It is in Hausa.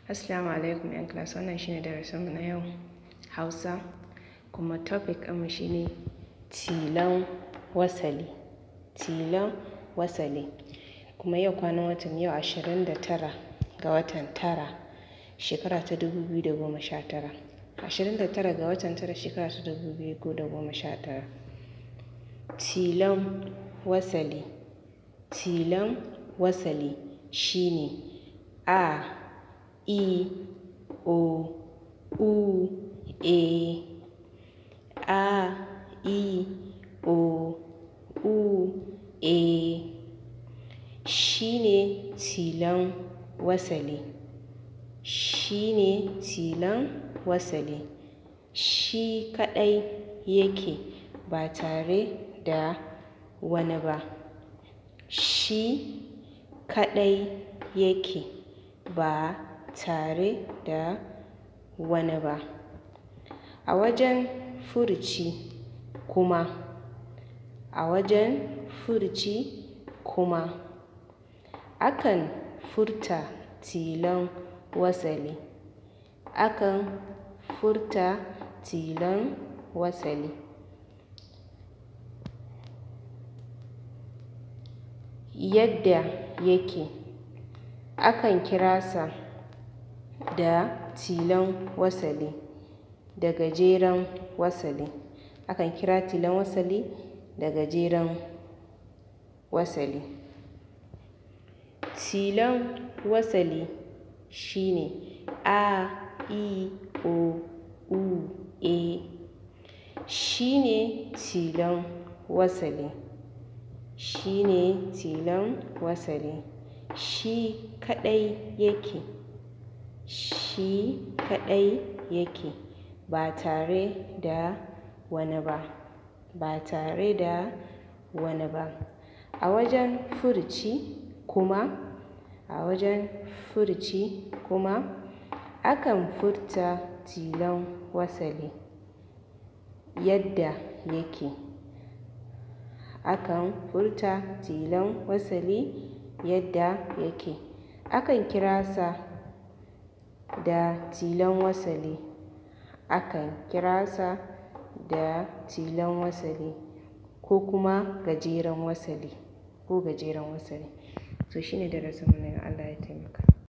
Assalamu alaikum 'yan class, wannan shine darasinmu na yau Hausa, kuma topic ɗinmu shine tilon wasali, tilon wasali. Kuma yau kwanan watan yau 29 ga watan tara shekara ta 2019. 29 ga watan tara shekara ta 2019. Tilon wasali, tilon wasali shine a, i, o, u, e. A, i, o, u, e. Shine tilon wasali, shine tilon wasali. Shi kaɗai yake ba tare da wani ba. Shi kaɗai yake ba tare da wani ba. A wajen furuci kuma, a wajen furuci kuma, akan furta tilon wasali, akan furta tilon wasali. Yadda yake, akan kira sa da tilon wasali, da gajeren wasali. Akan kira tilon wasali da gajeren wasali. Tilon wasali shine a, i, o, u, e. Shine tilon wasali, shine tilon wasali. Shi kaɗai yake, shi kaɗai yake ba tare da wani ba, ba tare da wani ba. A wajen furuci kuma, a wajen furuci kuma, akan furta tilon wasali yadda yake. Akan furta tilon wasali yadda yake. Akan kira sa da tilon wasali, akan kira sa da tilon wasali ko kuma gajeren wasali, ko gajeren wasali. To shine darasinmu na yau.